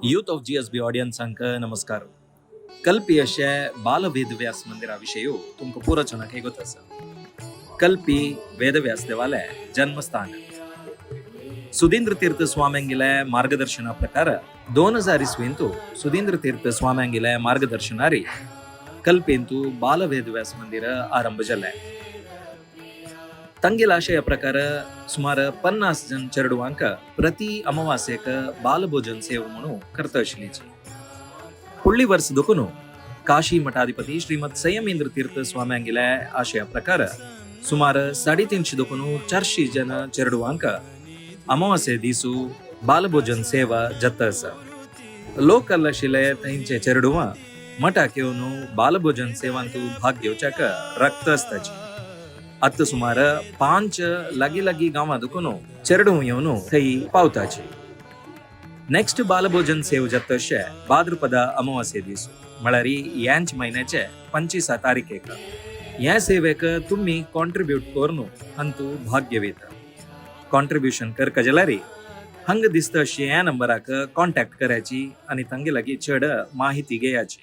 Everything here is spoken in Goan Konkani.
यूथ ऑफ जीएसबी ऑडियन्सांक नमस्कार. कल्पी अशे बाल वेदव्यास मंदिरा विशय तुमकां पुरोचनाक गोत आसा. कल्पी वेदव्यास देवाले जन्मस्थान. सुधींद्र तीर्थ स्वाम्यांगिले मार्गदर्शना प्रकार 2000 इसवींतु सुधींद्र तीर्थ स्वाम्यांगिले मार्गदर्शनारी कल्पेंतु बाल वेदव्यास मंदिर आरंभ जाले. ತಂಗಿಲ ಆಶಯ ಪ್ರಕಾರ ಸುಮಾರು 50 जन चेडवांक प्रति अमावास्येक बालभोजन सेवा म्हणून करता आशिल्लीची. फुडली वर्स देखून काशी मठाधिपती श्रीमद संयमेंद्र तीर्थ स्वाम्यांगिले आशया प्रकार सुमार 350 देखून 400 जन चेडवांक अमावास्ये दिसू बालभोजन सेवा जाता आसा. लोकल आशिल्ले थंयचे चेडवां मठाक येवन बालभोजन सेवांतू भाग घेवच्याक रक्त आसताची. आतां सुमार 5 लागीं लागीं गांवां दुखून चेडूं येवन थंय पावताची. नेक्स्ट बालभोजन सेव जाता अशें भाद्रपद अमावास्ये दीस, म्हळ्यार ह्याच म्हयन्याचे 25 तारखेक. ह्या सेवेक तुमी कॉन्ट्रिब्यूट करून हांतू भाग घेवयता. कॉन्ट्रिब्युशन करका जाल्यार हंग दिसता अशी ह्या नंबराक कॉन्टॅक्ट करायची आनी तांगे लागीं चड माहिती घेयाची.